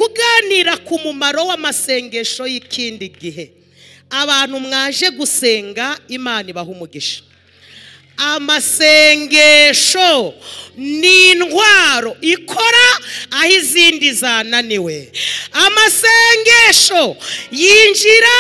Kuganira ku mumaro w'amasengesho y'ikindi gihe. Abantu mwaje gusenga, Imana ibaha umugisha. Amasengesho ni intwaro ikora aho izindi zananiwe. Amasengesho yinjira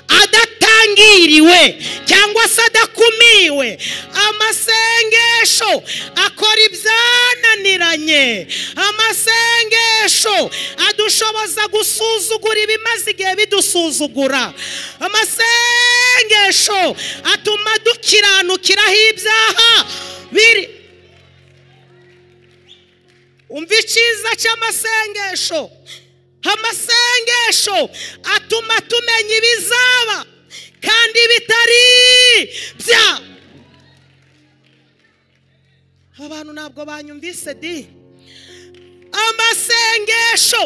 adatangiriwe cyangwa se adakumiwe. Amasengesho akora ibyananiranye. Amasengesho adushoboza gusuzugura ibimaze igihe bidusuzugura. Amasengesho atuma dukiranukiraho ibyaha biri. Umva icyiza cy'amasengesho. Amasengesho atuma tumenya ibizaba kandi bitari bya. Abantu ntabwo banyumvise di. Amasengesho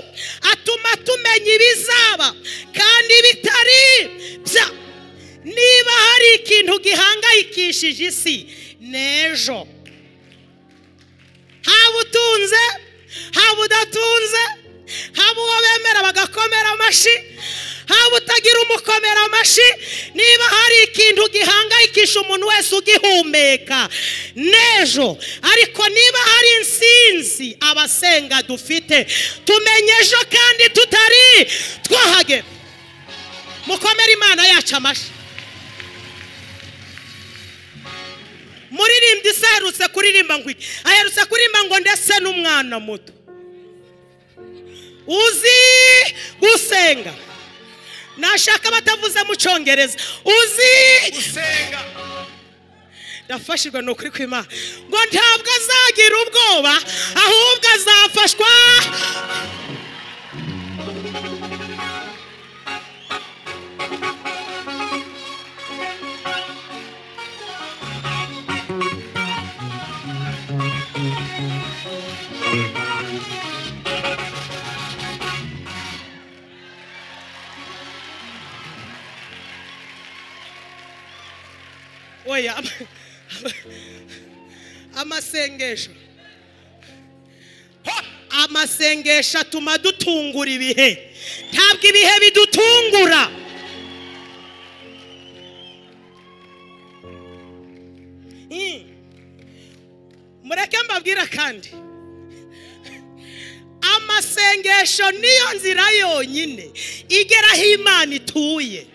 atuma tumenya ibizaba kandi bitari bya. Niba hari ikintu gihangayikishije isi n'ejo, haba utunze, haba udatunze, haba uwo bemera bagakomera amashi, haba utagira umukomera amashi, niba hari ikintu gihangayikisha umuntu wese ugihumeka n'ejo. Ariko niba hari insinzi abasenga dufite, tumenye ejo kandi tutari twahagera. Mukomere Imana yacu amashi. Muririmbyi se aherutse kuririmba ngo iki? Aherutse kuririmba ngo ndetse n'umwana muto uzi gusenga. Nashaka batavuze mu Cyongereza, uzi gusenga. Ndafashirwa no kuri kwima ngo ntabwo azagira ubwoba, ahubwo azafashwa. Oya, amasengesho, amasengesho atuma dutungura ibihe. Ntabwo ibihe bidutungura. Mureke mbabwira kandi, amasengesho niyo nzira yonyine igeraho Imana ituye.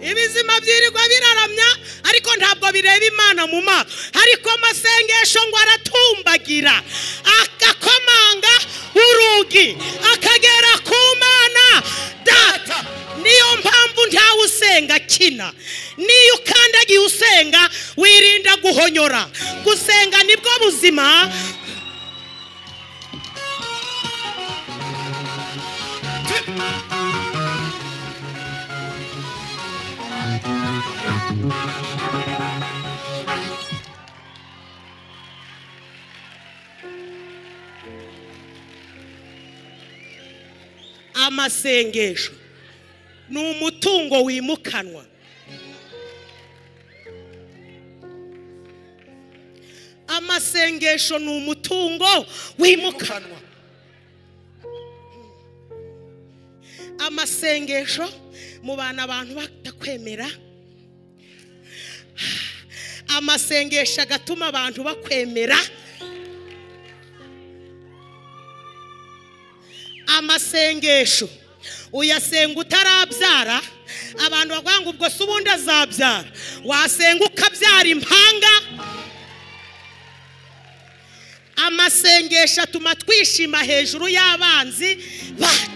Ibizima byirirwa biraramya ariko ntabwo bireba Imana mu maso. Ariko amasengesho ngo aratumbagira, akakomanga urugi, akagera ku Mana Data. Niyo mpamvu ntawe usenga akina. Niyo ukandagiye usenga wirinda guhonyora. Gusenga nibwo buzima. Amasengesho ni umutungo wimukanwa. Amasengesho ni umutungo wimukanwa. Amasengesho mu bana abantu batakwemera, amasengesho agatuma abantu bakwemera. Amasengesho uyasenga utarabyara, abantu bavuga ngo ubwo se ubundi azabyara. Wasenga ukabyara impanga. Amasengesho atuma twishima hejuru y'abanzi bacu.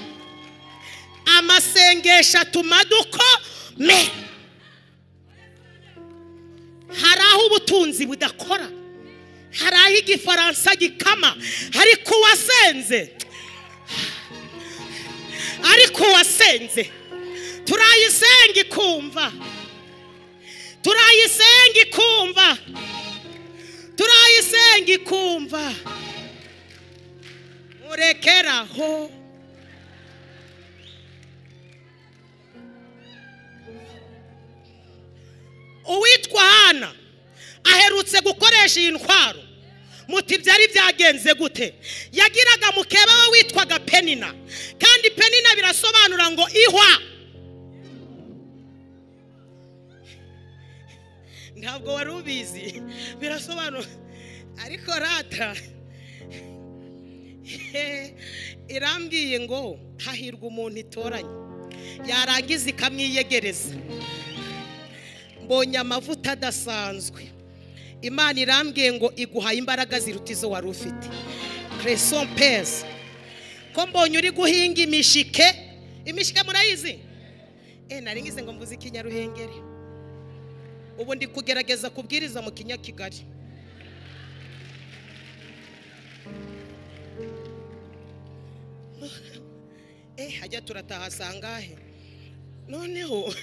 Amasengesho atuma dukome. Hari aho ubutunzi budakora, hari aho igifaransa gikama, ariko uwasenze, ariko uwasenze turayisenga ikumva, turayisenga ikumva, turayisenga ikumva. Murekeraho. Uwitwa Hana aherutse gukoresha iyi ntwaro Muti byari byagenze gute? Yagiraga mukeba we witwaga Penina, kandi Penina birasobanura ngo ihwa. Ntabwo wari ubizi, birasobanura. Ariko rata irambwiye ngo hahirwa umuntu itoranye yarangiza ikamwiyegereza. Mbonye amavuta adasanzwe. Imana irambwiye ngo iguhaye imbaraga ziruta izo wari ufite. Creson pes. Ko mbonye uri guhinga imishike. Imishike murayizi? Nari ngize ngo mvuze ikinyaruhengeri. Ubu ndi kugerageza kubwiriza mu Kinyakigali. Hajya turataha sangahe? Noneho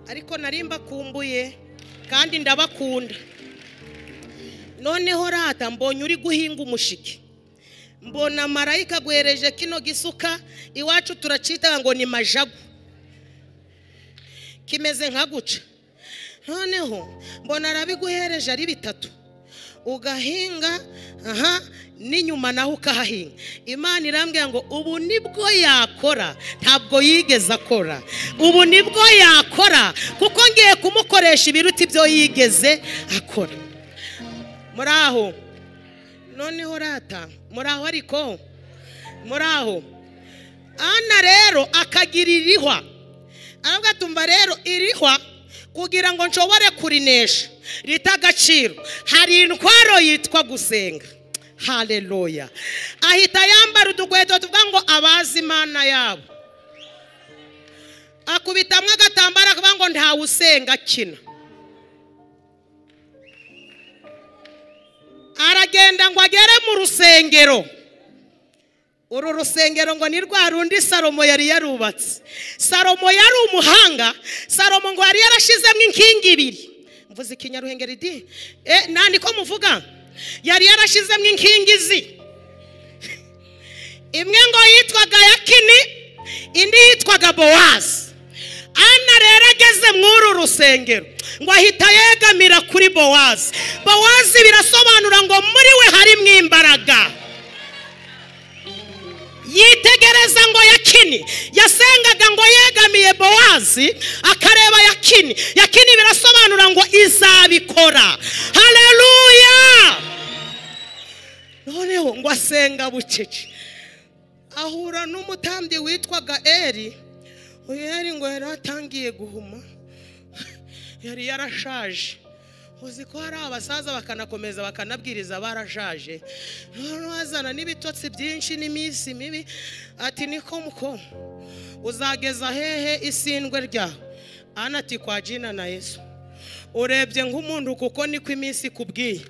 ariko narimba kumbuye kandi ndabakunda. Noneho rata mbonye uri guhinga umushike. Mbona marayika guhereje kino gisuka, iwacu turacita ngo ni majagu. Kimeze nka guca. Noneho mbona arabiguhereje ari bitatu. Ugahinga aha n'inyuma naho ukahahinga. Imana irambwira ngo ubu nibwo yakora, ntabwo yigeze akora. Ubu nibwo yakora kuko ngiye kumukoresha ibiruta ibyo yigeze akora. Muraho. Noneho rata muraho, ariko muraho. Ana rero akagira irihwa. Aravuga tumva rero irihwa kugira ngo nshobore kurinesha rita agaciro. Hari intwaro yitwa gusenga. Haleluya. Ahita yambara udukweto tuvuga ngo abazi Imana yabo. Akubitamwe agatambara akavuga ngo ntawe usenga akina. Aragenda ngo agere mu rusengero. Uru rusengero ngo ni rwa rundi Salomo yari yarubatse. Salomo yari umuhanga. Salomo ngo yari yarashizemo inkingi ibiri. Mvuze ikinyaruhengeri di? Nani ko muvuga? Yari yarashizemo inkingi zi. Imwe ngo yitwaga Yakini, indi yitwaga Bowazi. Ana rero ageze mw'uru rusengero ngo ahita yegamira kuri Bowazi. Bowazi birasobanura ngo muri we harimo imbaraga. Yitegereza ngo Yakini yasengaga ngo yegamiye Bowazi, akareba Yakini. Yakini birasobanura ngo izabikora. Haleluya. Noneho ngo asenga bucece, ahura n'umutambyi witwaga Eri. Uyu Eri ngo yari atangiye guhuma, yari yarashaje. Uzi ko hari abasaza bakanakomeza bakanabwiriza barashaje. Noneho azana n'ibitotsi byinshi n'iminsi mibi, ati niko muko uzageza hehe isindwe ryawe? Ana ati kwa jina na Yesu. Urebye nk'umuntu kuko niko iminsi ikubwiye,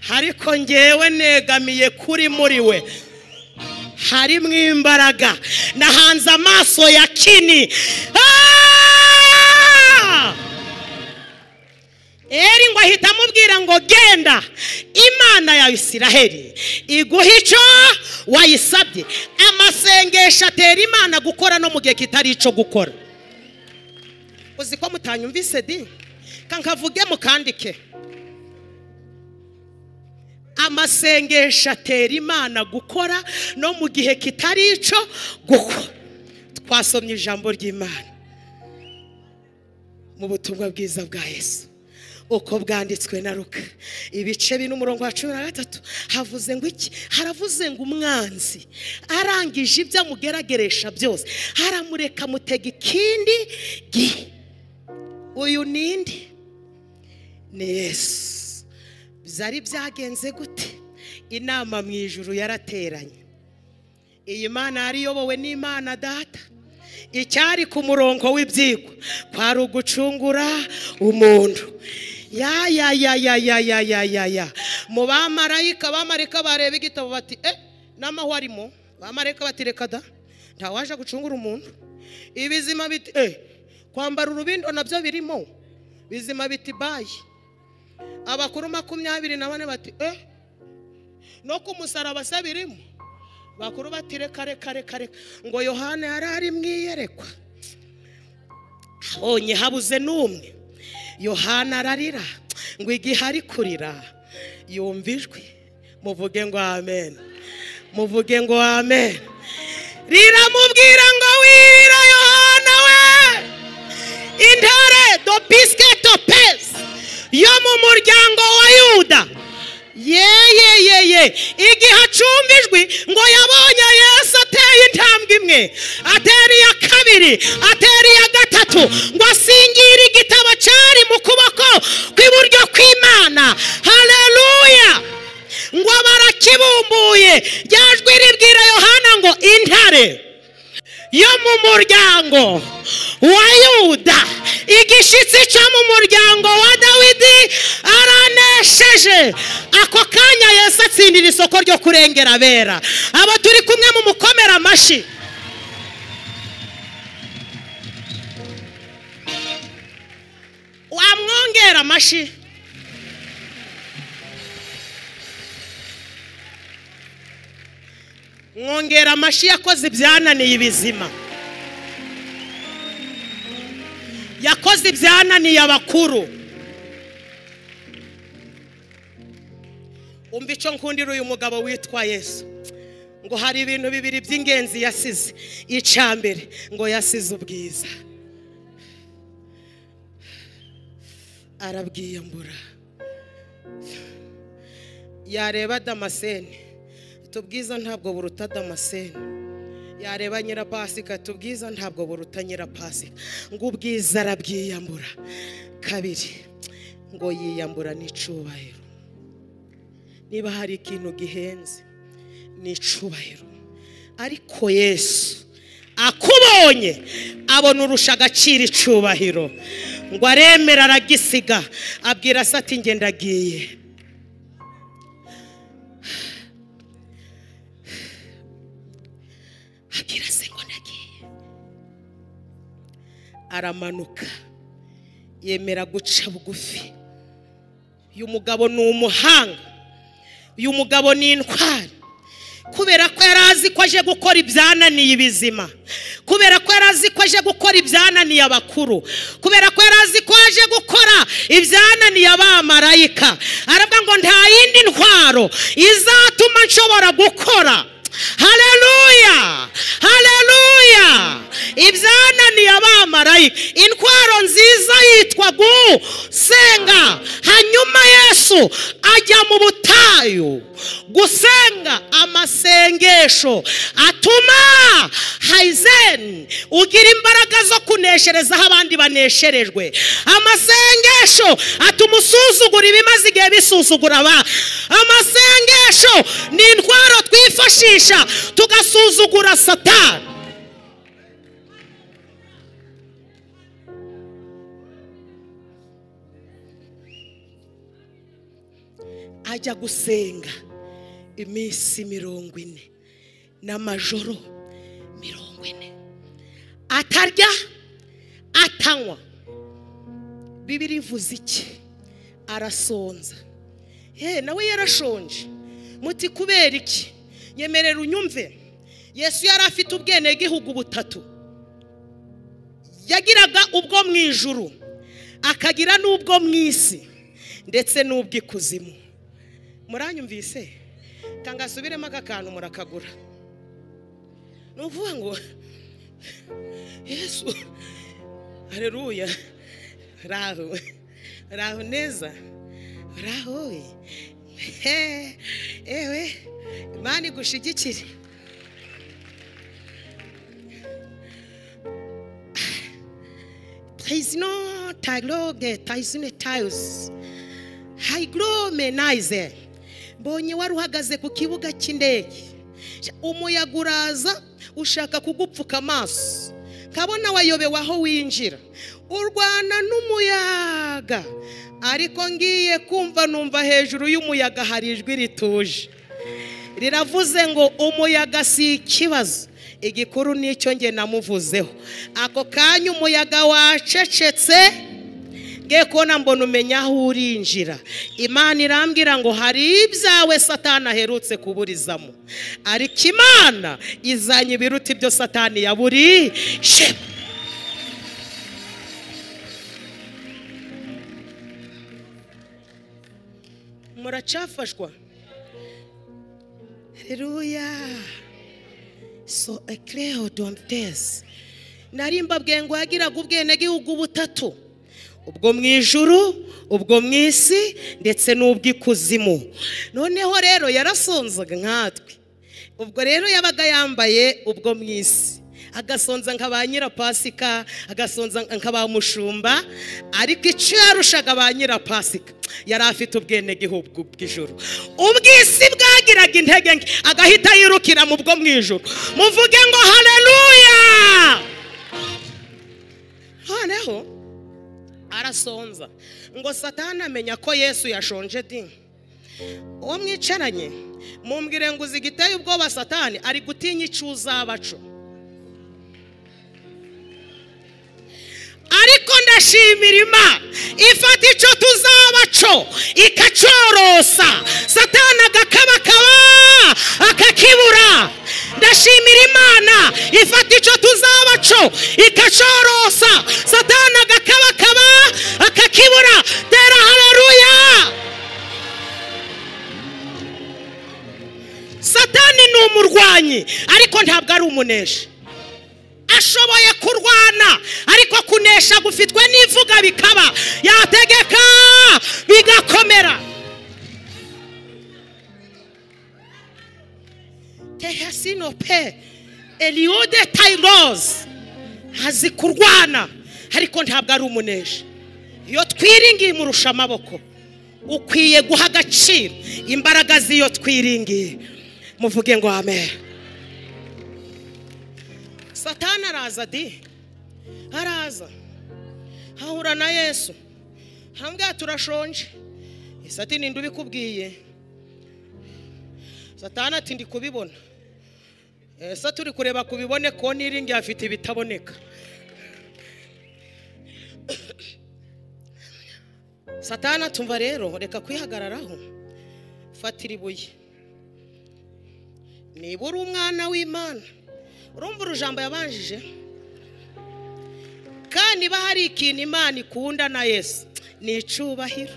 ariko ngewe negamiye kuri muri we harimo imbaraga. Nahanze amaso ya Kini. Eri ngo ahita amubwira ngo genda, Imana ya Isiraheli iguha icyo wayisabye. Amasengesho atera Imana gukora no mu gihe kitari ico gukora. Uzi ko mutanyumvise di? Kankavuge mukandike. Amasengesho atera Imana gukora no mu gihe kitari ico gukora. Twasomye ijambo ry'Imana mu butumwa bwiza bwa Yesu uko bwanditswe na Luka ibice bine umurongo wa 13. Havuze ngo iki? Haravuze ngo umwanzi arangije ibyo amugerageresha byose, haramureka mutega ikindi gihe. Uyu nindi ni Yesu. Byari byagenze gute? Inama mu ijuru yarateranye. Iyi Mana yari iyobowe n'Imana Data. Icyari ku murongo w'ibyigwa kwari ugucungura umuntu. Ya ya ya ya ya ya ya ya ya. Mu bamarayika, bamarayika bareba igitabo bati n'amahwa arimo. Bamarayika bati reka da, ntawaje gucungura umuntu. Ibizima biti kwambara urubindo nabyo birimo. Bizima biti bayi. Abakuru 24 bati no ku musaraba se birimo. Bakuru bati reka reka reka reka. Ngo Yohana yari ari mwiyerekwa, abonye habuze n'umwe. Yohana ararira ngo igihe ari kurira yumva ijwi. Muvuge ngo amen, muvuge ngo amen. Riramubwira ngo wirira Yohana we, intare do biscuit pes yo mu muryango wa Yuda. Ye igihe acumva ijwi ngo yabonye Yesu ateye intambwe imwe, atera iya kabiri, atera iya gatatu, ngo asingira igitabo cyari mu kuboko kw'iburyo kw'Imana. Haleluya! Ngo barakibumbuye. Rya jwi ribwira Yohana ngo intare yo mu muryango wa Yuda, igishitsi cyo mu muryango wa Dawidi, aranesheje. Ako kanya Yesu atsindira isoko ryo kurengera abera. Abo turi kumwe mu mukomera amashi. Wamwongera amashi. Mwongera amashi. Yakoze ibyananiye ibizima, yakoze ibyananiye abakuru. Umva icyo nkundira uyu mugabo witwa Yesu, ngo hari ibintu bibiri by'ingenzi yasize. Icya mbere, ngo yasize ubwiza, arabwiyambura. Yareba Damascene, tubwiza ntabwo buruta Damascene. Yareba Nyirapasika, tubwiza ntabwo buruta Nyirapasika. Ngo ubwiza arabwiyambura. Kabiri, ngo yiyambura n'icubahiro. Niba hari ikintu gihenze ni icubahiro. Ariko Yesu akubonye abona urusha agaciro icubahiro, ngo aremera aragisiga, abwira se ati nge ndagiye. Abwira se ngo ndagiye. Aramanuka yemera guca bugufi. Uyu mugabo ni umuhanga, uyu mugabo ni intwari. Kubera ko yari azi ko aje gukora ibyananiye ibizima, kubera ko yari azi ko aje gukora ibyananiye abakuru, kubera ko yari azi ko aje gukora ibyananiye abamarayika, aravuga ngo nta yindi ntwaro izatuma nshobora gukora. Haleluya, haleluya! Ibyananiye abamarayika, intwaro nziza yitwa gusenga. Hanyuma Yesu ajya mu butayu gusenga amasengesho atuma haizen ugira imbaraga zo kuneshereza aho abandi banesherejwe. Amasengesho atuma usuzugura ibimaze igihe bisuzugura aba. Amasengesho ni intwaro twifashisha tugasuzugura Satani. Ajya gusenga iminsi 40 n'amajoro 40, atarya atanywa. Bibiri ivuze iki? Arasonza. Nawe yarashonje. Muti kubera iki? Nyemerera unyumve. Yesu yari afite ubwenegihugu butatu. Yagiraga ubwo mu ijuru, akagira n'ubwo mu isi, ndetse n'ubw'ikuzimu. Muranyumvise? Kangasubiremo aka kantu murakagura. Ni ukuvuga ngo Yesu, haleluya, raho raho neza, raho ewe, Imana igushigikire. Taizino tagloge taizine tiles hayigromenize. Mbonye wari uhagaze ku kibuga cy'indege, umuyaga uraza ushaka kugupfuka amaso, kabona wayobewe aho winjira, urwana n'umuyaga. Ariko ngiye kumva numva hejuru y'umuyaga hari ijwi rituje riravuze ngo umuyaga si ikibazo, igikuru nicyo nge namuvuzeho. Ako kanya umuyaga wacecetse, ngiye kubona mbona umenya aho urinjira. Imana irambwira ngo hari ibyawe Satani aherutse kuburizamo, ariko Imana izanye ibiruta ibyo Satani yaburije. Muracafashwa? Haleluya. So ecleo dontes. Nari mbabwiye ngo yagiraga ubwenegihugu butatu, ubwo mu ijuru, ubwo mu isi, ndetse n'ubw'ikuzimu. Noneho rero yarasonzaga nkatwe. Ubwo rero yabaga yambaye ubwo mu isi, agasonza nka ba nyirapasika, agasonza nka ba mushumba, ariko icyo yarushaga ba nyirapasika yari afite ubwenegihugu bw'ijuru. Ubw'isi bwagiraga intege nke, agahita yirukira mu bwo mu ijuru. Muvuge ngo haleluya. Noneho arasonza, ngo Satani amenya ko Yesu yashonje di. Uwo mwicaranye mumbwire ngo uzi igiteye ubwoba, Satani ari gutinya icyo uzabaco. Ariko ndashimira Imana ifata icyo tuzabaco ikacyorosa, Satani agakabakaba akakibura. Ndashimira Imana ifata icyo tuzabaco ikacyorosa, Satani agakabakaba akakibura. Tera haleluya. Satani ni umurwanyi, ariko ntabwo ari umunesha. Ashoboye kurwana, ariko kunesha gufitwe n'ivuga bikaba, yategeka bigakomera. Tehasino pe Eliode Tairos azi kurwana, ariko ntabwo ari umunesha. Iyo twiringiye murusha amaboko. Ukwiye guha agaciro imbaraga z'iyo twiringiye. Muvuge ngo amen. Satani araza di, araza ahura na Yesu, hambwa turashonje. Yesu ati ninde ubikubwiye? Satani ati ndi kubibona. Yesu turi kureba kubibone ko niringi afite ibitaboneka. Satani atumva rero reka kwihagararaho, fatira ibuye. Niba uri umwana w'Imana, urumva urujambo yabanjije. Kandi hari ikintu Imana ikunda na Yesu ni icubahiro.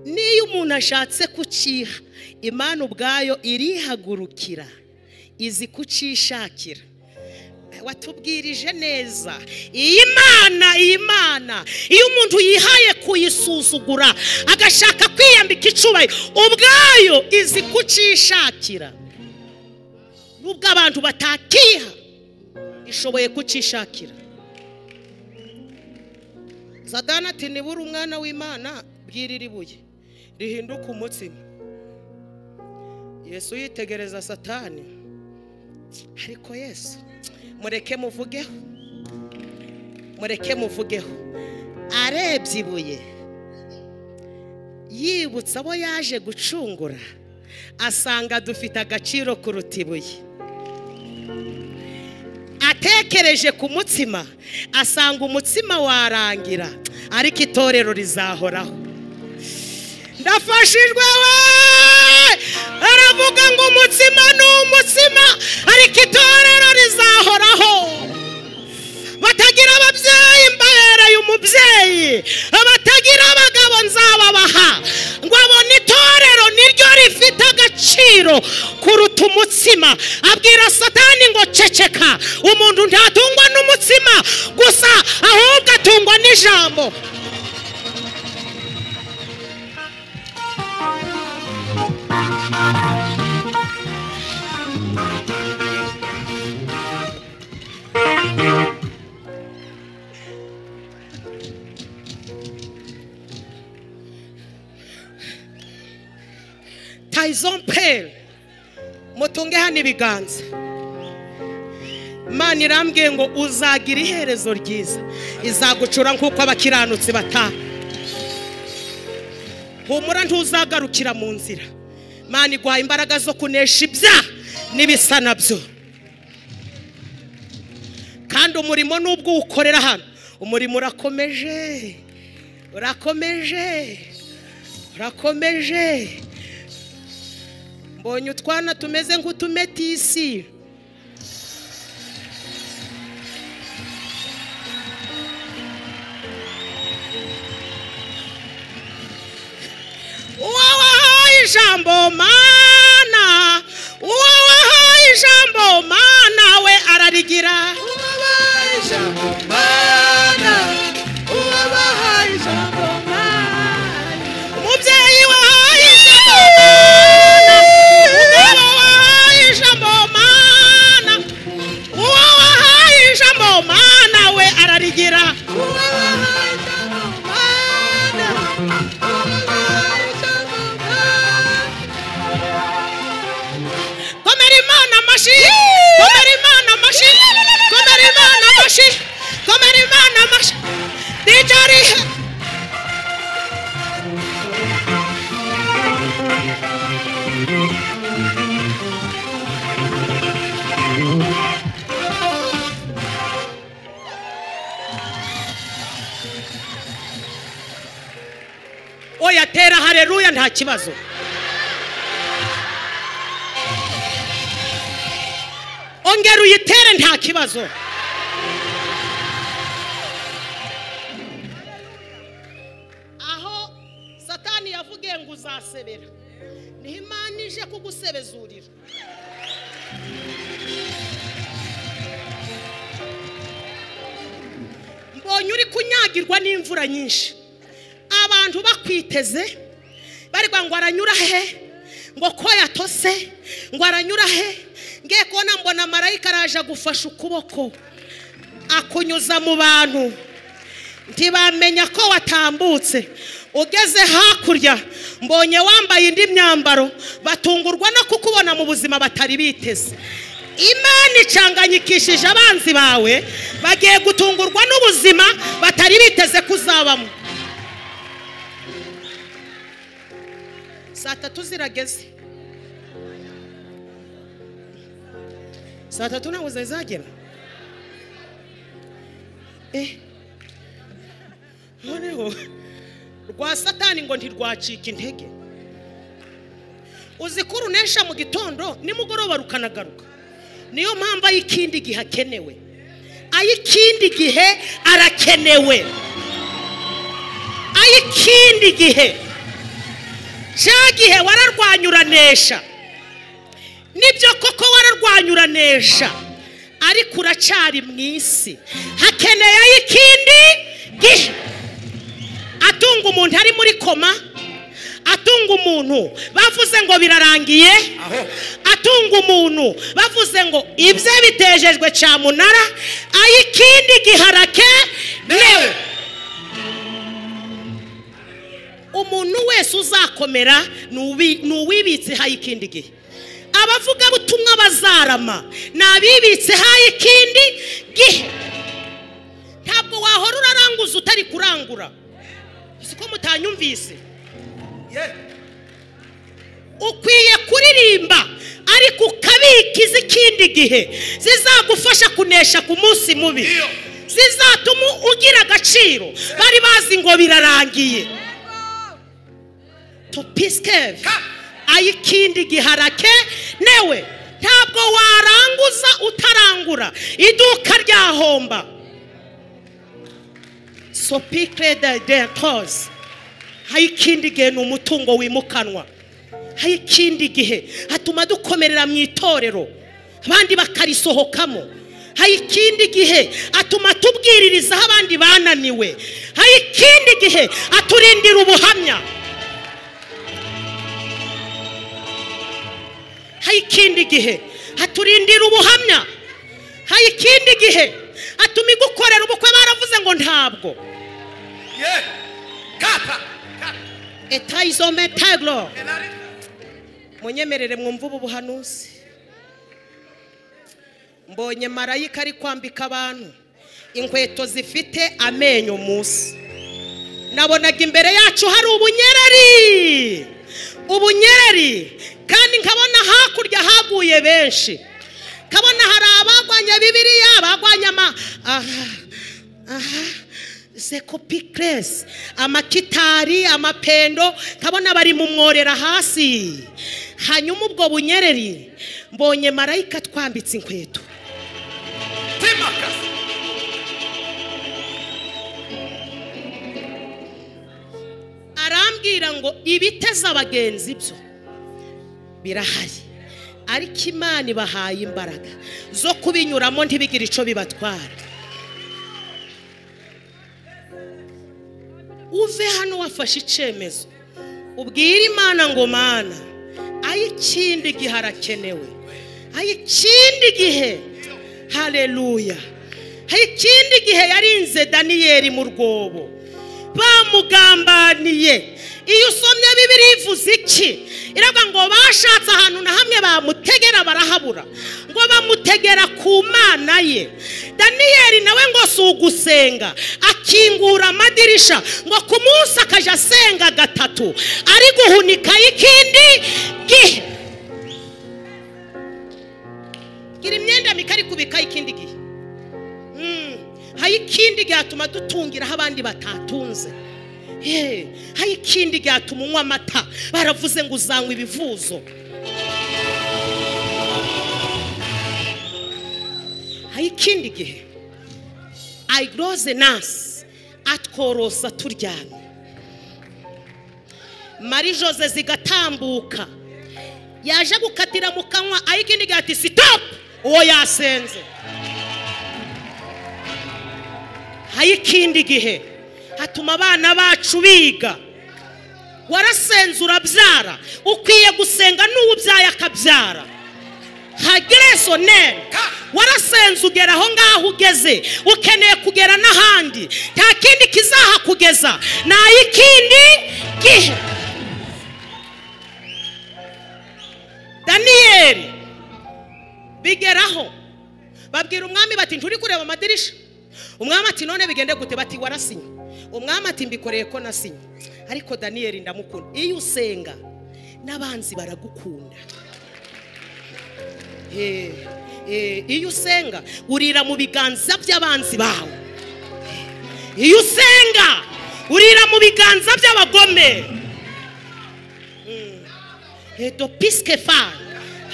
Niyo umuntu ashatse kuciha, Imana ubwayo irihagurukira, izi kucishakira. Watubwirije neza iyi Mana, iyi Mana iyo umuntu yihaye kuyisuzugura agashaka kwiyambika icubahiro, ubwayo izi kucishakira. Nubwo abantu batakiha, ishoboye kucishakira. Satani ati nibura umwana w'Imana, bwirira ibuye rihinduka umutsima. Yesu yitegereza Satani, ariko Yesu mureke muvugeho, mureke muvugeho. Arebye ibuye, yibutsa abo yaje gucungura, asanga dufite agaciro kuruta ibuye. Atekereje ku mutsima, asanga umutsima warangira, ariko itorero rizahoraho. Ndafashijwe we. Aravuga ngo umutsima ni umutsima, ariko itorero rizahoraho. Batagira ababyeyi mbahereye umubyeyi, abatagira abagabo nzababaha. Ngo abone itorero niryo rifite agaciro kuruta umutsima. Abwira Satani ngo ceceka, umuntu ntatungwa n'umutsima gusa, ahubwo atungwa n'ijambo. Tyson Pell, mutunge hano ibiganza. Imana irambwiye ngo uzagira iherezo ryiza, izagucura nk'uko abakiranutsi bataha. Humura ntuzagarukira mu nzira. Imana iguhaye imbaraga zo kunesha ibyaha n'ibisa nabyo. Kandi umurimo nubwo ukorera hano, umurimo urakomeje, urakomeje, urakomeje. Mbonye utwana tumeze nk'utumetisi. Uwawahaye ijambo Mana, Komera Imana amashyi, komera Imana amashyi, komera Imana amashyi, komera Imana amashyi. DJ ari he? Oya tera haleluya nta kibazo. Ongera uyitere nta kibazo. Aho Satani yavugiye ngo uzasebera, niho Imana ije kugusebezurira. Mbonye uri kunyagirwa n'imvura nyinshi, abantu bakwiteze bari ngo aranyura he, ngo ko yatose, ngo aranyura he. Ngiye kubona mbona marayika araje agufasha ukuboko akunyuza mu bantu, ntibamenya ko watambutse. Ugeze hakurya mbonye wambaye indi myambaro, batungurwa no kukubona mu buzima batari biteze. Imana icanganyikishije abanzi bawe, bagiye gutungurwa n'ubuzima batari biteze kuzabamo. Saa tatu zirageze. Saa tatu ntabwo zizagera. Noneho rwa Satani ngo ntirwacika intege. Uzi ko urunesha mu gitondo nimugoroba rukanagaruka. Niyo mpamvu ayikindi gihe akenewe, ayikindi gihe arakenewe, ayikindi gihe. Cya gihe wararwanyuranesha, nibyo koko wararwanyuranesha, ariko uracyari mu isi, hakeneye ayikindi gihe. Atunga umuntu ari muri koma, atunga umuntu bavuze ngo birarangiye, atunga umuntu bavuze ngo ibye bitejejwe cyamunara, ayikindi gihe arakenewe. Umuntu wese uzakomera nuwibitse hayikindi gihe. Abavuga butumwa bazarama nabibitse hayikindi gihe. Ntabwo wahora uraranguza utari kurangura. Siko mutanyumvise? Ukwiye kuririmba ariko ukabika izikindi gihe zizagufasha kunesha ku munsi mubi, zizatuma ugira agaciro. Bari bazi ngo birarangiye. Topiskev ayikindi giharake newe. Ntabwo waranguza utarangura, iduka ryahomba. Sopikre de cause. Hayikindi gihe ni umutungo wimukanwa. Hayikindi gihe hatuma dukomerera mu itorero abandi bakarisohokamo. Hayikindi gihe atuma tubwiririzaho abandi bananiwe. Hayikindi gihe aturindira ubuhamya. Hayikindi gihe haturindira ubuhamya. Hayikindi gihe atuma igukorera ubukwe baravuze ngo ntabwo. Etayizometaglo. Munyemerere mwumve ubu buhanuzi. Mbonye marayika ari kwambika abantu inkweto zifite amenyo munsi. Nabonaga imbere yacu hari ubunyereri, ubunyereri, kandi nkabona hakurya haguye benshi. Kabona hari abagwanya Bibiliya, abagwanya ama zekopikres, amakitari, amapendo, kabona bari mu mworera hasi. Hanyuma ubwo bunyereri mbonye marayika twambitse inkweto. Arambwira ngo ibiteza abagenzi byo birahari, ariko Imana ibahaye imbaraga zo kubinyuramo ntibigire ico bibatwara. Uve hano wafashe icemezo, ubwire Imana ngo Mana, ayikindi gihe arakenewe, ayikindi gihe. Haleluya. Ayikindi gihe yarinze Daniyeli mu rwobo bamugambaniye. Iyo usomye Bibiliya ivuze iki? Iravuga ngo bashatse ahantu na hamwe bamutegera barahabura. bakabura, ngo bamutegera ku Mana ye. Daniyeli nawe ngo si ugusenga, akingura amadirisha ngo ku munsi akaja asenga gatatu, ari guhunika ikindi gihe. Gira imyenda mikari kubika ikindi gihe. Hari ikindi gihe dutungiraho abandi batatunze. Hari ikindi gihe unywa amata baravuze ngo uzanywa ibivuzo. Hari ikindi gihe ayiroze nasi atworosa turyamye, Marie Jose zigatambuka, yaje gukatira mu kanwa, ayikindi gihe ati stop, uwo yasenze. Hari ikindi gihe hatuma abana bacu biga. Warasenze urabyara, ukwiye gusenga n'uwubyaye akabyara. Hagereso nene warasenze ugera aho ngaho ugeze, ukeneye kugera n'ahandi, nta kindi kizahakugeza nta ikindi gihe. Daniyeli bigeraho babwira umwami bati nturi kureba amadirisha. Umwami ati none bigende gute? Bati warasinye. Umwami ati mbikoreye ko nasinye, ariko Daniyeli ndamukunda. Iyo usenga n'abanzi baragukunda. Iyo usenga urira mu biganza by'abanzi bawe. Iyo usenga urira mu biganza by'abagome. Do piske fa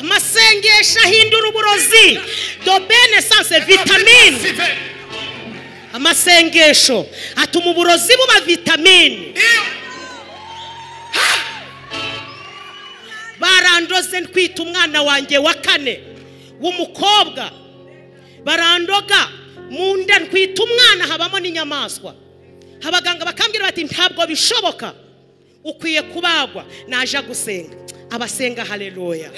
amasengesho ahindura uburozi. Do bene sanse vitamine. Amasengesho atuma uburozi buba vitamine. Barandoze ntwita umwana wanjye wa kane w'umukobwa, barandoga mu nda ntwita umwana habamo n'inyamaswa. Abaganga bakambwira bati ntabwo bishoboka, ukwiye kubagwa. Naje gusenga, abasenga haleluya.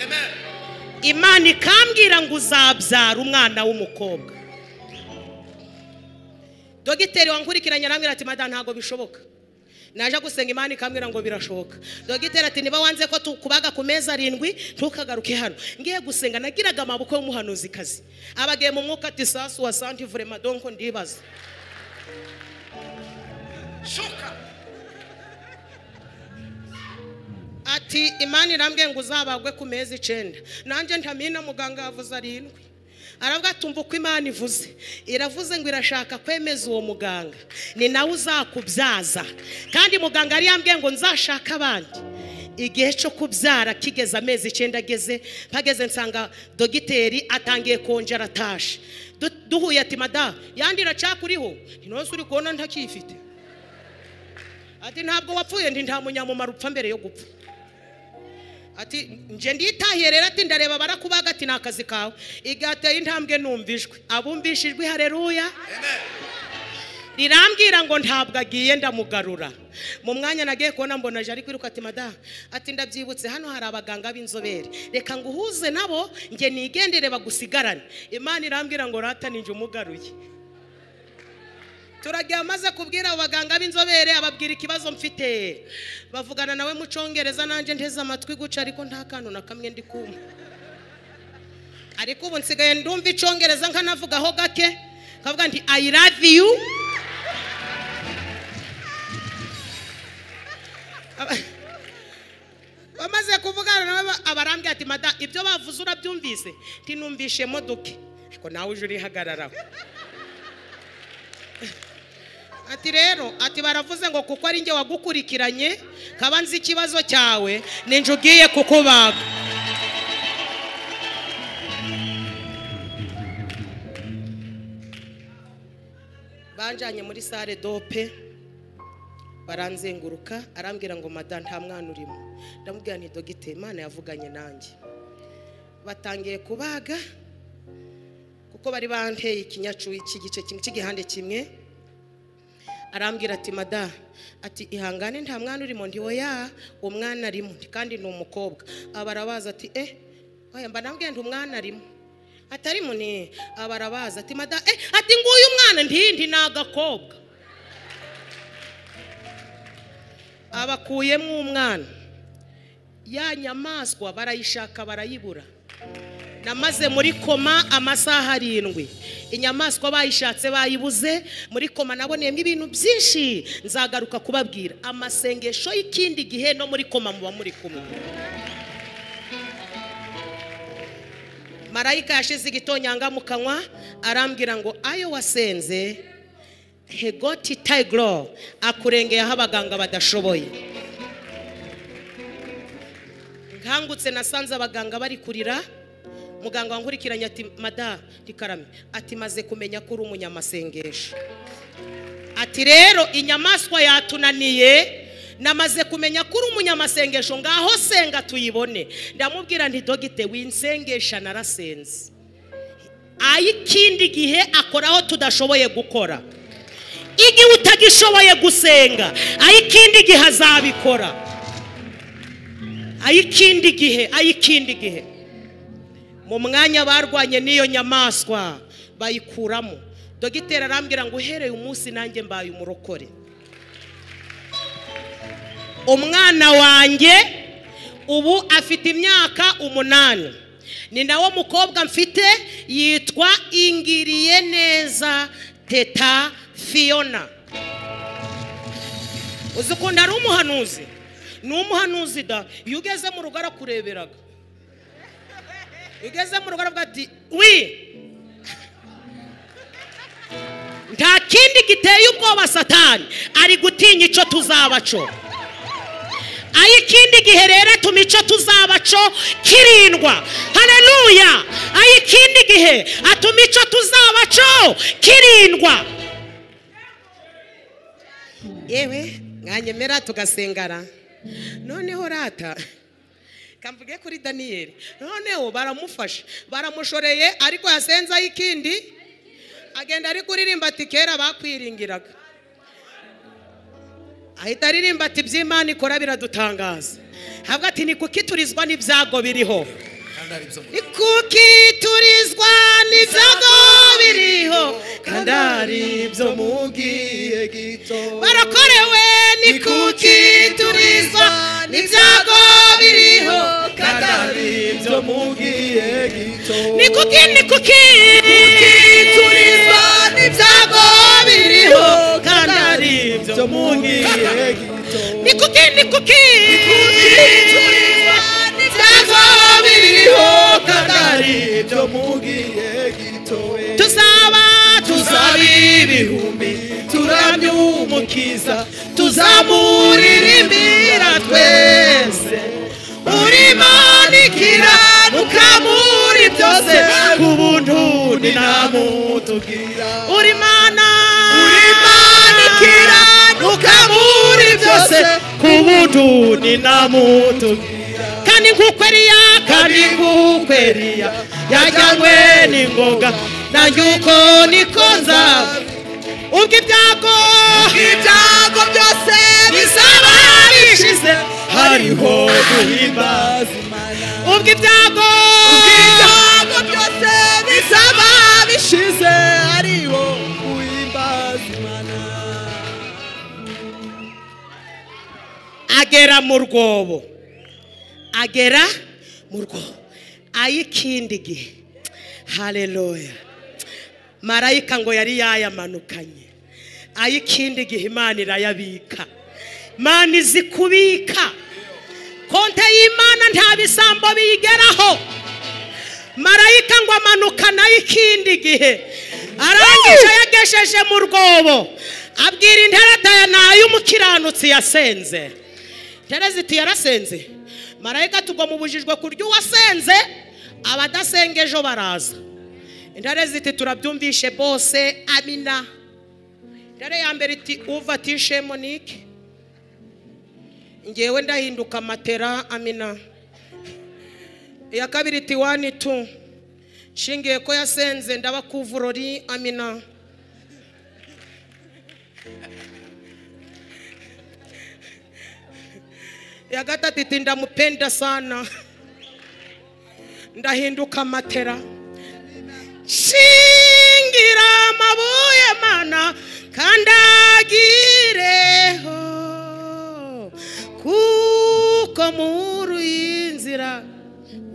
Imana ikambwira ngo uzabyara umwana w'umukobwa. Dogiteri wankurikiranye arambwira ati madame ntabwo bishoboka. Naje gusenga Imana ikambwira ngo birashoboka. Dogiteri ati niba wanze ko tukubaga ku meza 7 ntukagaruke hano. Ngiye gusenga nagiraga amaboko y'umuhanuzi kazi. Abagiye mu mwuka ati sasu wa santi vraiment donc ndibaza. Shuka. Ati Imana irambwiye ngo uzabagwe ku meza 9. Nanje ntamina muganga yavuze 7. Aravuga tumva uko Imana ivuze. Iravuze ngo irashaka kwemeza uwo muganga, ni nawe uzakubyaza. Kandi muganga yari yambwiye ngo nzashaka abandi. Igihe cyo kubyara kigeze amezi 9 ageze, pageze nsanga dogiteri atangiye kongera atashe. Duhuye ati mada yandi iracakuriho, ntinose uri kubona ntakifite. Ati ntabwo wapfuye, ndi nta munyamumaro upfa mbere yo gupfa. Ati nje nditahiye rero, ati ndareba barakubaga, ati nakazi kawe. Igateye intambwe numvijwe, abumbishijwe haleluya. Amen. Rirambwira ngo ntabwo agiye ndamugarura. Mu mwanya nagiye kubona mbona aje ari kwiruka ati mada, ati ndabyibutse hano hari abaganga b'inzobere, reka nguhuze nabo nge nigendere bagusigarane. Imana irambwira ngo rata ninje umugaruye. Turagiye amaze kubwira abaganga b'inzobere, ababwira ikibazo mfite, bavugana nawe mu Cyongereza nanje nteze amatwi guca, ariko nta kantu na kamwe ndi kumva. Ariko ubu nsigaye ndumva Icyongereza nkanavugaho gake, kavuga nti I love you. Bamaze kuvugana nawe abarambwira ati mada ibyo bavuze urabyumvise? Nti numvishe modoke. Ariko nawe uje urihagararaho. Ati rero ati baravuze ngo kuko ari nge wagukurikiranye kaba nzi ikibazo cyawe ninje ugiye kukubaga. Banjanye muri sale dope baranzenguruka, arambwira ngo mada nta mwana urimo. Ndamubwira nti dogiteri Imana yavuganye nanjye. Batangiye kubaga kuko bari banteye ikinyacu iki gice kimwe cy'igihande kimwe. Arambwira ati mada ati ihangane nta mwana urimo. Ndi oya umwana arimo kandi ni umukobwa. Abarabaza ati oya mba nambwiye ndi umwana arimo. Atarimo ni abarabaza ati mada ati nguyu umwana ndi nagakobwa. Abakuyemo umwana, ya nyamaswa barayishaka barayibura. Namaze muri koma amasaha 7. Inyamaswa bayishatse bayibuze. Muri koma naboneyemo ibintu byinshi nzagaruka kubabwira. Amasengesho y'ikindi gihe no muri koma muba muri kumwe. Marayika yashize igitonyanga mu kanwa arambwira ngo ayo wasenze hegoti tayigro akurengeye aho abaganga badashoboye. Nkangutse nasanze abaganga bari kurira. Muganga wankurikiranye ati mada rikarame, ati maze kumenya ko uri umunyamasengesho. Ati rero inyamaswa yatunaniye, namaze kumenya ko uri umunyamasengesho, ngaho senga tuyibone. Ndamubwira nti dogite winsengesha narasenze. Ayikindi gihe akoraho tudashoboye gukora. Igihe utagishoboye gusenga, ayikindi gihe azabikora. Ayikindi gihe, ayikindi gihe. Mu mwanya barwanye n'iyo nyamaswa bayikuramo. Dogiteri arambwira ngo uhereye umunsi nanjye mbaye umurokore. Umwana wanjye ubu afite imyaka 8. Ni nawo mukobwa mfite, yitwa Ingiriye Neza Teta Fiona. Uzi ukuntu ari umuhanuzi? Ni umuhanuzi da. Iyo ugeze mu rugo arakureberaga. Ugeze mu rugo aravuga ati wi, nta kindi giteye ubwoba Satani ari gutinya icyo tuzabaco. Ayikindi gihe rero atuma icyo tuzabaco kirindwa. Haleluya! Ayikindi gihe atuma icyo tuzabaco kirindwa. Yewe mwanyemera tugasengara. Noneho rata kamvuge kuri Daniel. Noneho baramufashe baramushoreye, ariko yasenza ayikindi agenda ari kuririmba ati kera bakwiringiraga. Ahita aririmba ati by'Imana ikora biradutangaza. Havuga ati ni kuki turizwa n'ibyago biriho? Ni kuki turizwa n'ibyago biriho kandi ari byo mu gihe gito? Barakorewe. Ni kuki turizwa n'ibyago biriho kandi ari byo mu gihe gito? Ni kuki, ni kuki turizwa n'ibyago biriho kandi ari byo mu gihe gito? Ni kuki, ni kuki turizwa n'ibyago biriho kandi ari byo mu gihe gito? Tuzaba tuzaba ibihumbi turamye Umukiza, tuzamuririmbira twese. Urimanikira ukamuri byose ku buntu ni namutubwira. Urimana urimanikira ukamuri byose ku buntu ni namutubwira. Kandi nk'uko Eliya, kandi nk'uko Eliya yajyanywe n'ingoga, nanjye uko niko nzaba. Ubwo ibyago byose bizaba bishize hariho guhimbaza Imana. Ubwo ibyago byose bizaba bishize hariho guhimbaza Imana. Agera mu rwobo, agera mu rwobo ayikindi gihe. Haleluya! Marayika ngo yari yayamanukanye. Ayikindi gihe Imana irayabika. Imana izi kubika. Konte y'Imana nta bisambo biyigeraho. Marayika ngo amanukana ayikindi gihe. Arangije yagesheje mu rwobo, abwira intarata nayo umukiranutsi yasenze. Intare ziti yarasenze. Marayika tugwa mubujijwe kurya uwasenze, abadasenga ejo baraza. Intare ziti turabyumvishe bose, amina. Intare ya mbere iti uva tishe Monique, ngewe ndahinduka matera, amina. Iya kabiri iti 1 2 nshingiye ko yasenze ndabakuvurori, amina. Ya gatatu iti ndamupenda sana, ndahinduka matera. Shingira amabuye mana kandagireho, kuko muri inzira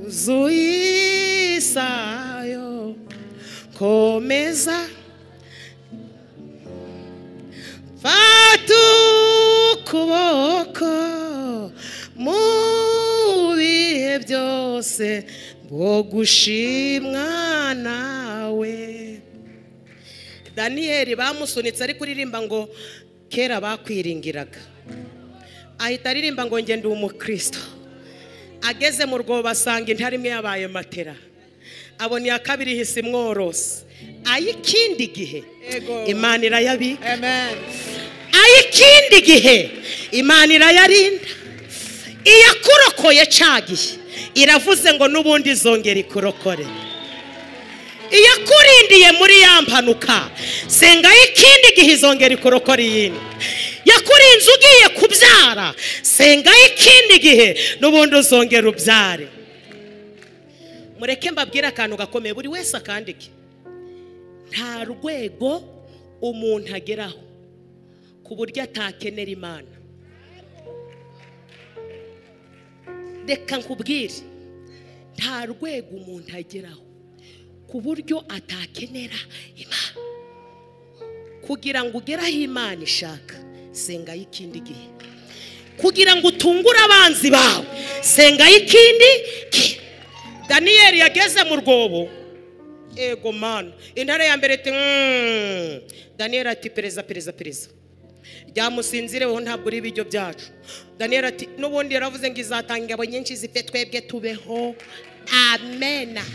uzuye isari. Komeza fata ukuboko mu bihe byose bwo gushimwa nawe. Daniyeli bamusunitse ari kuririmba ngo kera bakwiringiraga, ahita aririmba ngo nge ndi umukristo. Ageze mu rwobo asanga intare imwe yabaye matera, abona iya kabiri ihise imworose. Ayikindi gihe Imana irayabika. Amen. Ayikindi gihe Imana irayarinda. Iyakurokoye cagiye iravuze ngo n'ubundi izongera ikurokore. Iyakurindiye muri ya mpanuka, senga ikindi gihe izongera ikurokore iyindi. Yakurinze ugiye kubyara, senga ikindi gihe n'ubundi uzongera ubyare. Mureke mbabwire akantu gakomeye, buri wese akandike. Nta rwego umuntu ageraho ku buryo atakenera Imana. Reka nkubwire, nta rwego umuntu ageraho ku buryo atakenera Imana. Kugira ngo ugere aho Imana ishaka, senga ikindi gihe. Kugira ngo utungure abanzi bawe, senga ikindi gihe. Daniyeli yageze mu rwobo, ego mana, intare ya mbere iti Daniyeli ati pereza pereza pereza, ryamusinzireho ntabwo uri ibiryo byacu. Daniyeli ati n'ubundi yaravuze ngo izatanga ingabo nyinshi zipfe twebwe tubeho. Amena.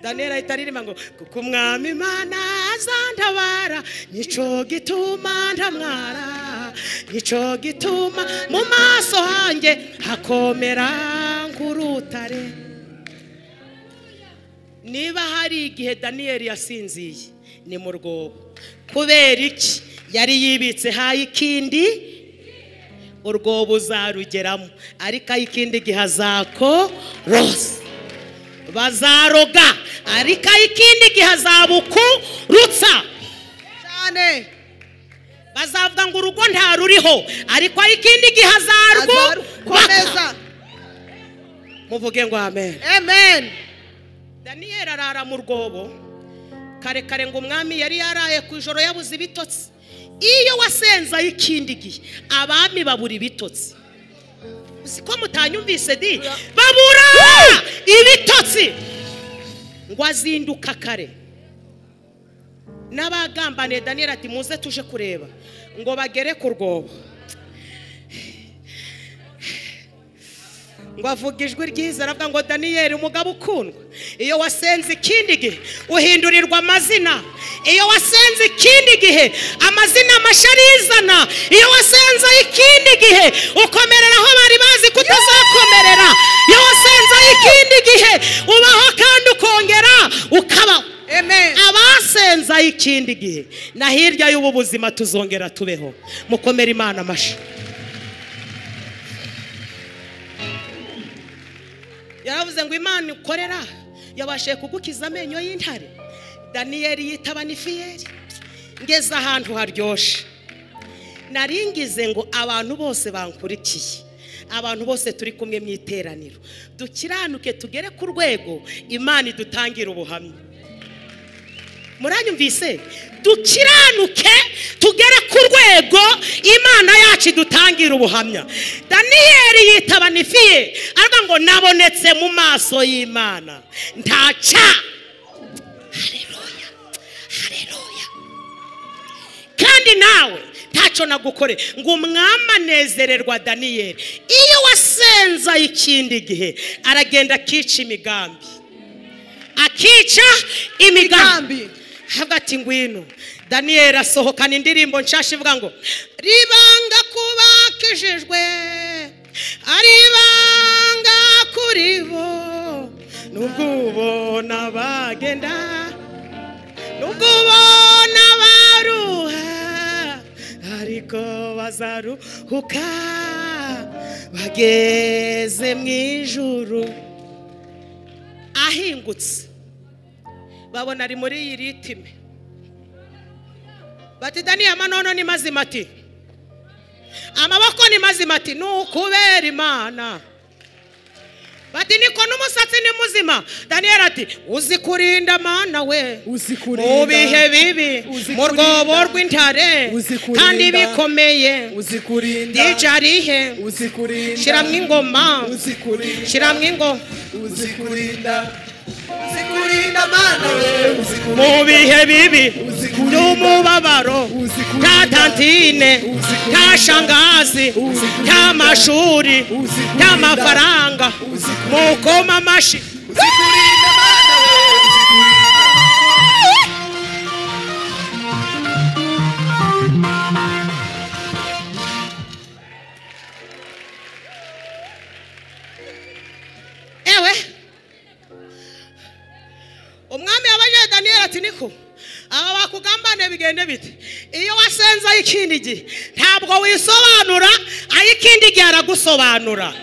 Daniyeli ahita aririmba ngo kuko umwami Imana azantabara, nico gituma ntamwara, nico gituma mu maso hanjye hakomera nk'urutare. Niba hari igihe Daniyeli yasinziye ni mu rwobo. Kubera iki? Yari yibitse hayi ikindi urwobo uzarugeramo, ariko ayikindi gihe azako rose bazaroga, ariko ayikindi gihe azabukurutsa cyane. Bazavuga ngo urugo nta ruriho, ariko ayikindi gihe azarwubaka. Muvuge ngo amen. Amen. Daniyeli arara mu rwobo kare kare, ngo umwami yari yaraye ku ijoro yabuze ibitotsi. Iyo wasenza ikindi gihe abami babura ibitotsi. Siko mutanyumvise di? Babura ibitotsi. Ngo azinduka kare, n'abagambaniye Daniyeli ati muze tuje kureba, ngo bagere ku rwobo. Ngo avuga ijwi ryiza aravuga ngo Daniyeli umugabo ukundwa, iyo wasenze ikindi gihe uhindurirwa amazina. Iyo wasenze ikindi gihe amazina mashya arizana. Iyo wasenze ikindi gihe ukomerera aho bari bazi ko utazakomerera. Iyo wasenze ikindi gihe ubaho kandi ukongera ukabaho. Amen. Abasenza ikindi gihe na hirya y'ubu buzima tuzongera tubeho. Mukomere Imana amashyi. Yaravuze ngo Imana ikorera yabashije kugukiza amenyo y'intare. Daniyeli yitaba nifiyeri. Ngeze ahantu haryoshe, naringize ngo abantu bose bankurikiye, abantu bose turi kumwe mu iteraniro, dukiranuke tugere ku rwego Imana idutangira ubuhamya. Muranyumvise? Dukiranuke tugere ku rwego Imana yacu idutangira ubuhamya. Daniyeli yitaba nifiye aravuga ngo nabonetse mu maso y'Imana ntaca. Haleluya, haleluya. Kandi nawe ntacyo nagukore. Ngo umwami anezererwa Daniyeli. Iyo wasenza ikindi gihe aragenda akica imigambi, akica imigambi. Hagati ngwino. Daniyeli asohokana indirimbo nshasha ivuga ngo ribanga kubakijijwe ari ibanga kuri bo, nubwo ubona bagenda, nubwo ubona baruha, ariko bazaruhuka bageze mu ijuru. Ahingutse babona ari muri iyi ritime, bati Daniyeli amanono ni mazima, ati amaboko ni mazima, ati nukubera Imana. Bati niko n'umusatsi ni muzima. Daniel ati uzi kurinda mana we, mu bihe bibi, mu rwobo rw'intare kandi bikomeye, DJ arihe, shiramwo ingoma, shiramwo ingoma, mu bihe bibi by'umubabaro, nta tantine, nta shangazi, nta mashuri, nta mafaranga, mukoma amashi. Ewe umwami yabajije Daniel ati niko aba bakugambane bigende bite? Iyo wasenza ikindi gihe ntabwo wisobanura, ayikindi gihe aragusobanura.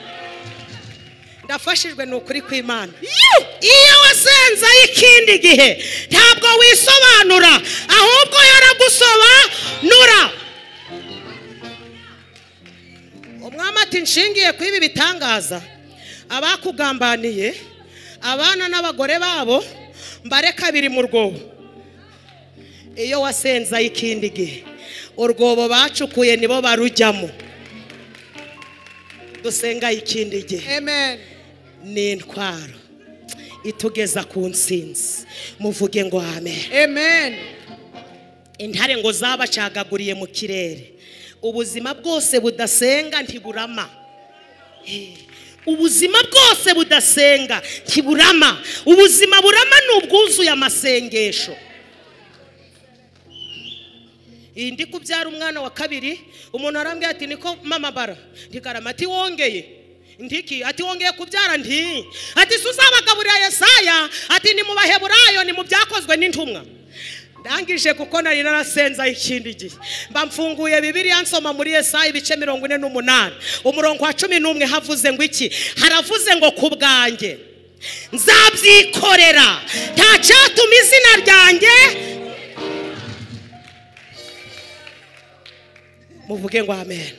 Ndafashijwe n'ukuri kw'Imana. Iyo wasenza ikindi gihe ntabwo wisobanura, ahubwo yaragusobanura. Umwami ati nshingiye ku ibi bitangaza, abakugambaniye abana n'abagore babo mbare kabiri mu rwobo. Iyo wasenza ikindi gihe urwobo bacukuye nibo barujyamo. Dusenga ikindi gihe. Amen. Ni intwaro itugeza ku nsinzi. Muvuge ngo amen. Amen. Intare ngo zabacagaguriye mu kirere. Ubuzima bwose budasenga ntiburama. Ubuzima bwose budasenga ntiburama. Ubuzima burama ni ubwuzuye amasengesho. Ndi kubyara umwana wa kabiri, umuntu arambwira ati niko mama bara ntikarama, ati wongeye ndiki, ati wongeye kubyara nti, ati suzabagaburira Yesaya, ati ni mu Baheburayo, ni mu byakozwe n'intumwa. Ndangije kuko nari narasenza ikindi gihe, mba mfunguye Bibiliya nsoma muri Yesaya ibice 48 umurongo wa 11, havuze ngo iki? Haravuze ngo ku bwanjye nzabyikorera, nta cyatuma izina ryanjye. Muvuge ngo amen.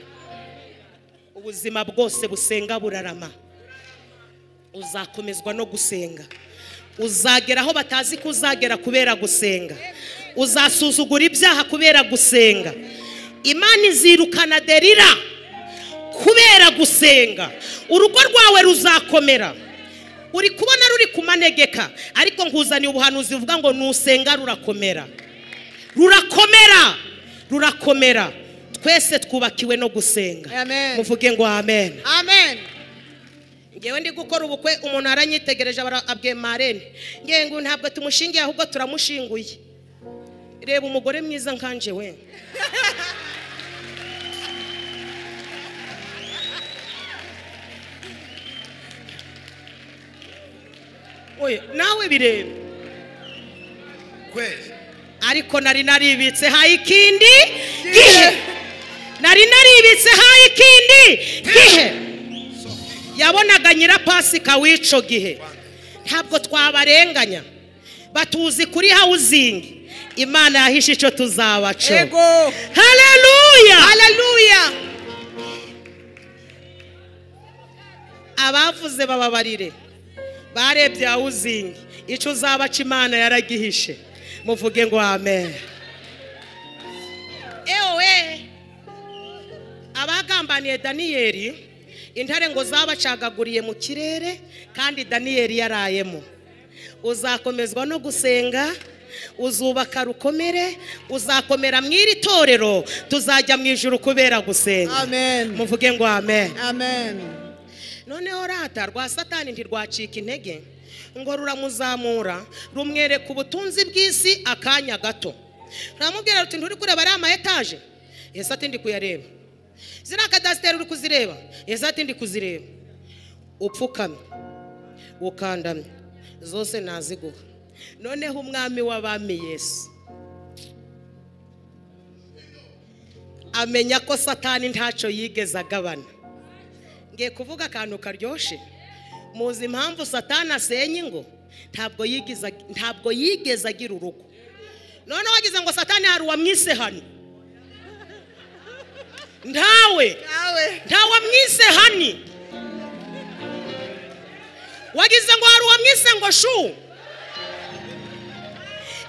Ubuzima bwose busenga burarama. Uzakomezwa no gusenga. Uzagera aho batazi ko uzagera kubera gusenga. Uzasuzugura ibyaha kubera gusenga. Imana izirukana derira kubera gusenga. Urugo rwawe ruzakomera. Uri kubona ruri kumanegeka, ariko nkuzaniye ubuhanuzi buvuga ngo nusenga rurakomera. Rurakomera, rurakomera. Twese twubakiwe no gusenga. Muvuge ngo amen. Amen. Ngewe ndi gukora ubukwe, umuntu aranyitegereje abwiye marene, ngewe ngo ntabwo tumushingiye ahubwo turamushinguye. Reba umugore mwiza nkanje we. Oye, nawe bireba. Kweli. Ariko nari naribitse hayi ikindi gihe. Nari naribitse hayi ikindi gihe. Yabonaga nyirapasika w'ico gihe. Ntabwo twabarenganya, batuzi kuri housing. Imana yahishe ico tuzabaco. Ego. Haleluya, haleluya. Abavuze bababarire, barebye housing, ico uzabaca Imana yaragihishe. Muvuge ngo amen. Ewe abagambaniye Daniyeli, intare ngo zabacagaguriye mu kirere kandi Daniyeli yarayemo. Uzakomezwa no gusenga, uzubaka rukomere, uzakomera mw'iri torero, tuzajya mu ijuru kubera gusenga. Amen. Muvuge ngo amen. Amen. Noneho rata rwa Satani ntirwacika intege, ngo ruramuzamura rumwereka ubutunzi bw'isi akanya gato. Ramubwira ruti nturi kureba ari ama etaje? Yesu ati ndi kuyareba. Ziriya kadasiteri uri kuzireba? Yesu ati ndi kuzireba. Upfukamye ukandamye zose naziguha. Noneho umwami w'abami Yesu amenya ko Satani ntacyo yigeze agabana. Ngiye kuvuga akantu karyoshe. Muzi impamvu Satani asenya ingo? Ntabwo yigeze agira urugo. Noneho wagize ngo Satani hari uwamwise hano. Ntawe. Ntawe mwise hani. Wagize ngo hari uwamwise ngo shu,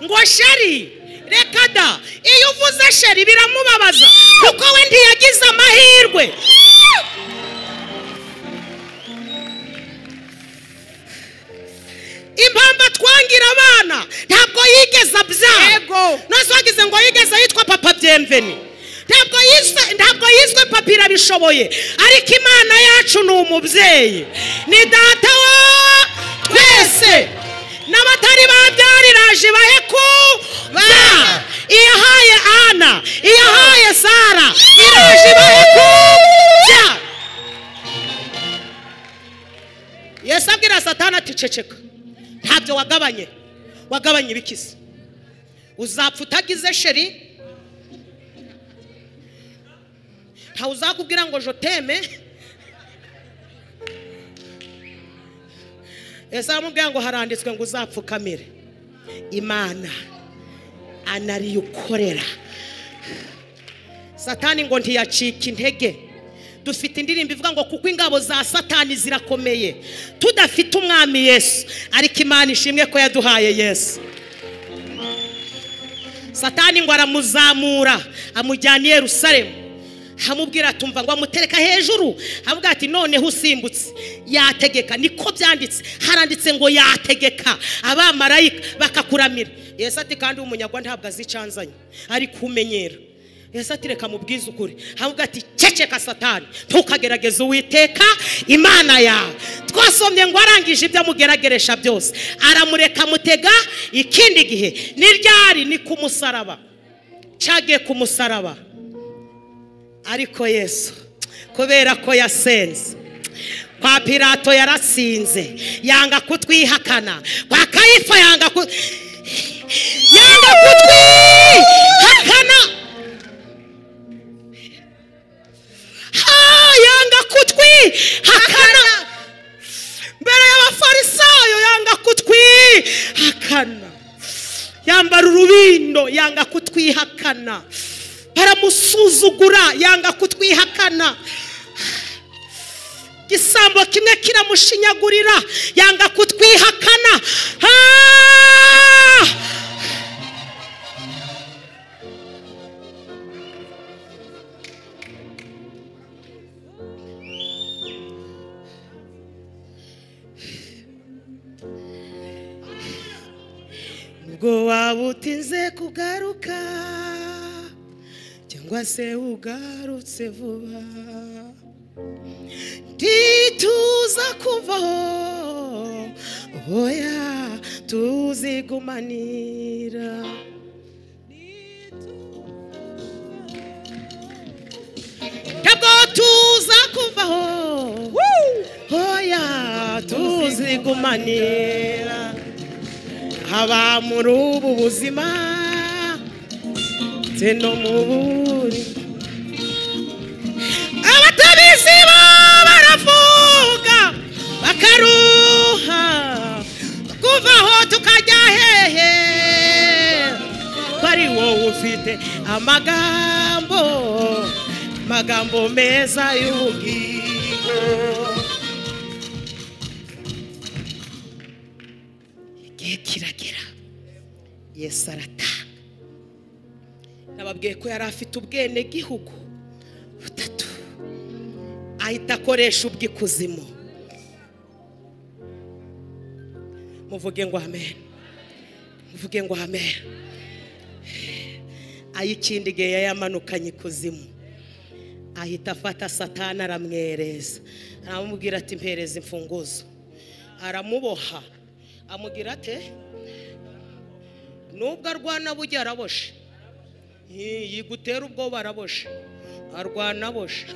ngo sheri. Reka da, iyo uvuze sheri biramubabaza kuko we ntiyagize amahirwe. Impamvu twangira abana ntabwo yigeze abyara. Nose wagize ngo yigeze yitwa papa Bienvenu. Ntabwo yiswe papa irabishoboye, ariko Imana yacu ni umubyeyi, ni data wa twese. N'abatari babyariraje bahe kuba. Iyahaye Ana, iyahaye Sara, iraje bahe kuba. Yesu abwira Satani ati ceceka, ntabyo wagabanye, wagabanye ibikiza, uzapfa utagize sheri. Ntawe uzakubwira ngo joteme. Yesu aramubwira ngo haranditswe ngo uzapfukamire Imana anariyukorera. Satani ngo ntiyacika intege. Dufite indirimbo ivuga ngo kuko ingabo za Satani zirakomeye tudafite umwami Yesu, ariko Imana ishimwe ko yaduhaye Yesu. Satani ngo aramuzamura amujyana i Yerusalemu, amubwira atumva ngo amutereka hejuru, avuga ati noneho usimbutse yategeka. Niko byanditse, haranditse ngo yategeka abamarayika bakakuramira. Yesu ati kandi umunyagwa ntabwo azicanzanye ari kumenyera. Yesu ati reka mubwize ukuri. Avuga ati ceceka Satani, ntukagerageze Uwiteka Imana yawe. Twasomye ngo arangije ibyo amugerageresha byose aramureka mutega ikindi gihe. Ni ryari? Ni ku musaraba. Cyagiye ku musaraba. Ariko Yesu kubera ko yasenze, kwa Pilato yaratsinze, yanga kutwihakana, kwa Kayifa yanga kutwihakana. Yanga kutwihakana mbere y'abafarisayo, yanga kutwihakana, yambara urubindo, yanga kutwihakana, baramusuzugura, yanga kutwihakana. Igisambo kimwe kiramushinyagurira, yanga kutwihakana. Ubwo waba utinze kugaruka cyangwa se ugarutse vuba, ntituza kuvaho, oya tuzigumanira. Ntabwo tuza kuvaho, oya tuzigumanira. Haba muri ubu buzima no muburi, abatabizi bo baravuga bakaruha, kuvaho tukajya hehe? Ko ari wowe ufite amagambo, magambo meza y'ubugingo. Igihe kiragera Yesu aratanga. Nababwiye ko yari afite ubwene gihugu butatu, ahita akoresha ubw'ikuzimu. Muvuge ngo amen, muvuge ngo amen. Ayikindi gihe yayamanukanye ikuzimu, ahita afata Satani aramwereza, aramubwira ati mpereza imfunguzo. Aramuboha, amugira ate nubwo arwana bujya araboshe, yigutera ubwoba araboshe, arwana aboshe.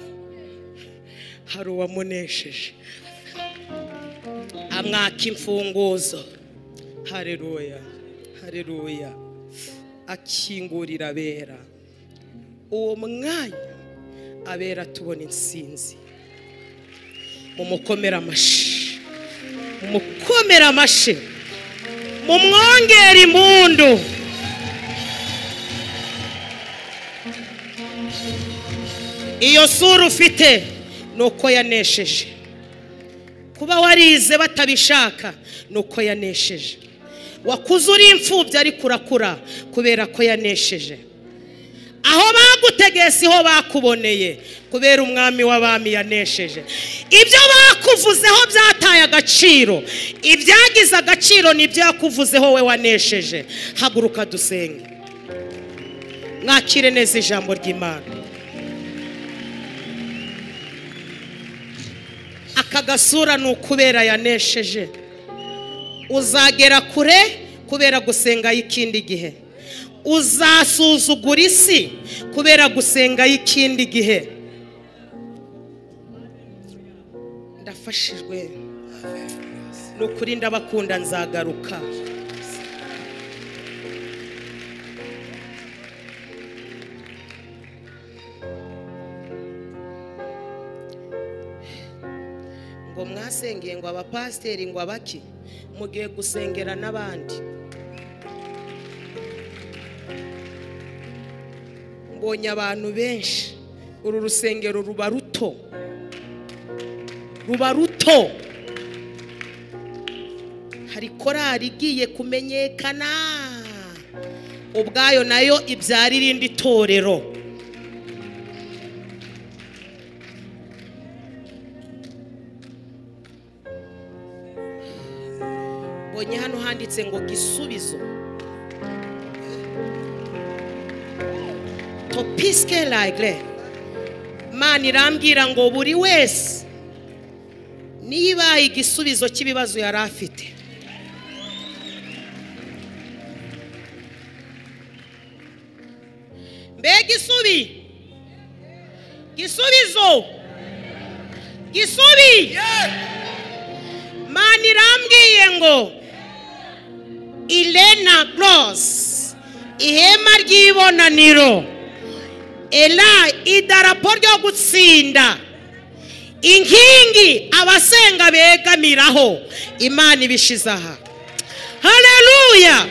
Hari uwamunesheje amwaka imfunguzo. Haleluya, haleluya. Akingurira abera. Uwo mwanya abera tubona insinzi. Mumukomera amashi, mumukomera amashi, mumwongera impundu. Iyo sura ufite nuko yanesheje. Kuba warize batabishaka nuko yanesheje. Wakuze uri imfubyi ariko urakura kubera ko yanesheje. Aho bagutegeye siho bakuboneye kubera umwami w'abami yanesheje. Ibyo bakuvuzeho byataye agaciro, ibyagize agaciro nibyo yakuvuzeho we wanesheje. Haguruka dusenge. Mwakire neza ijambo ry'Imana. Aka gasura ni ukubera yanesheje. Uzagera kure kubera gusenga y'ikindi gihe. Uzasuzugura isi kubera gusenga y'ikindi gihe. Ndafashijwe nukuri, ndabakunda, nzagaruka. Ngo mwasengeye ngo abapasiteri ngo abaki, mugiye gusengera n'abandi. Mbonye abantu benshi, uru rusengero ruba ruto, ruba ruto. Hari korali igiye kumenyekana ubwayo nayo ibyara irindi torero. Mbonye hano handitse ngo gisubizo topiske laigle. Mana irambwira ngo buri wese niba igisubizo cy'ibibazo yari afite. Mbega isubi, gisubizo, gisubi. Mana irambwiye ngo Ilena Gross, ihema ry'ibonaniro, ela idarapo ryo gutsinda, inkingi abasenga begamiraho, Imana ibishize aha. Haleluya.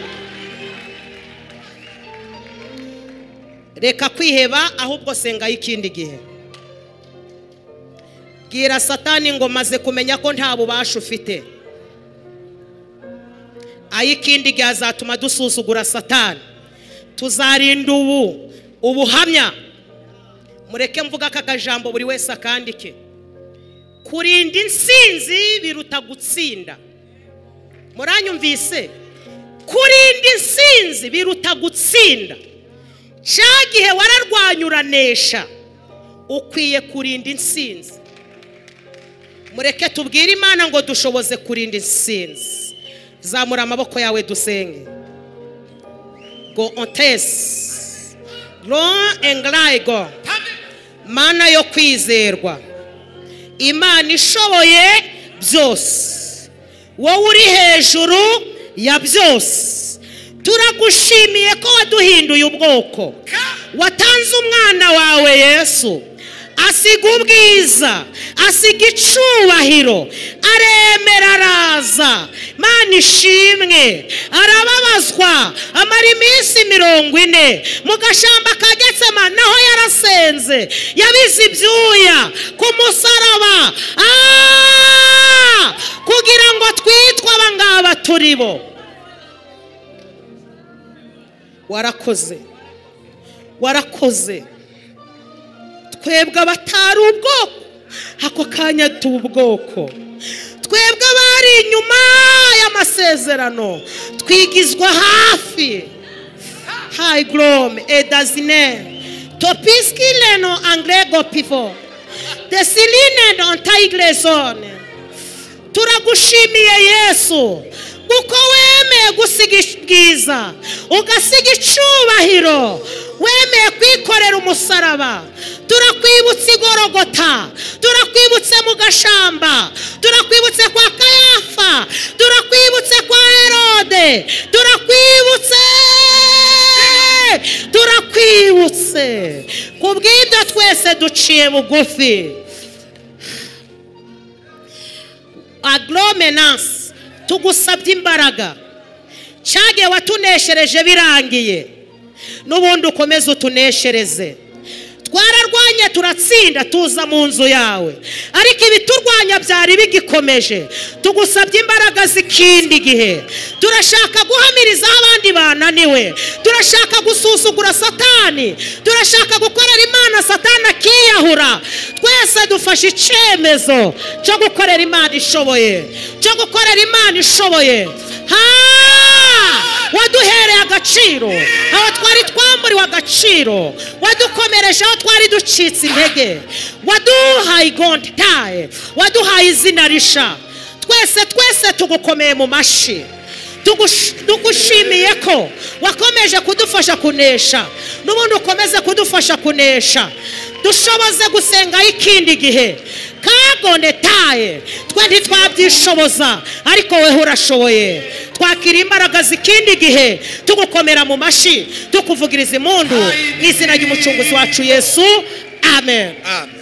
Reka kwiheba, ahubwo senga y'ikindi gihe. Bwira Satani ngo maze kumenya ko nta bubasha ufite. Ayikindi gihe azatuma dusuzugura Satani. Tuzarinda ubu ubuhamya. Mureke mvuga aka kajambo buri wese akandike. Kurinda insinzi biruta gutsinda. Muranyumvise? Kurinda insinzi biruta gutsinda. Cya gihe wararwanya uranesha, ukwiye kurinda insinzi. Mureke tubwire Imana ngo dushoboze kurinda insinzi. Zamura amaboko yawe dusenge. Go ontes long englaigo. Mana yo kwizerwa, Imana ishoboye byose, wowe uri hejuru ya byose, turagushimiye ko waduhinduye ubwoko. Watanze umwana wawe Yesu, asiga ubwiza, asiga icubahiro, aremera araza. Mana ishimwe, arababazwa amara iminsi 40 mu gashamba ka Getsemane, naho yarasenze, yabize ibyuya ku musaraba, kugira ngo twitwe abangaba turi bo. Warakoze, warakoze. Twebwe abatari ubwoko, ako kanya tuba ubwoko. Twebwe abari inyuma y'amasezerano twigizwa hafi. High glom edazine topiskileno anglego pivo desiline on taiglezone. Turagushimiye Yesu kuko wemeye gusiga ubwiza, ugasiga icubahiro, wemeye kwikorera umusaraba. Turakwibutse igorogota, turakwibutse mu gashamba, turakwibutse kwa Kayafa, turakwibutse kwa Herode, turakwibutse, turakwibutse. Kubw'ibyo twese duciye bugufi. Aglomenance, tugusabye imbaraga. Cyage watuneshereje birangiye, n'ubundi ukomeze utuneshereze. Twararwanye Twaratsinye turatsinda tuza mu nzu yawe, ariko ibiturwanya byari bigikomeje. Tugusabye imbaraga z'ikindi gihe. Turashaka guhamiriza abandi bananiwe, turashaka gusuzugura Satani, turashaka gukorera Imana Satani akiyahura. Twese dufashe icyemezo cyo gukorera Imana ishoboye, cyo gukorera Imana ishoboye. Waduhereye agaciro aho twari twamburiwe agaciro, wadukomereje aho twari ducitse intege, waduhaye igontaye, waduhaye izina risha. Twese twese tugukomeye mu mashi. Tugushimiye ko wakomeje kudufasha kunesha, n'ubundi ukomeze kudufasha kunesha. Dushoboze gusenga ikindi gihe. Kagonetaye twe ntitwabyishoboza, ariko wewe urashoboye. Twakira imbaraga z'ikindi gihe, tugukomera mu mashi, tukuvugiriza impundu mu izina ry'umucunguzi wacu Yesu. Amen. Amen.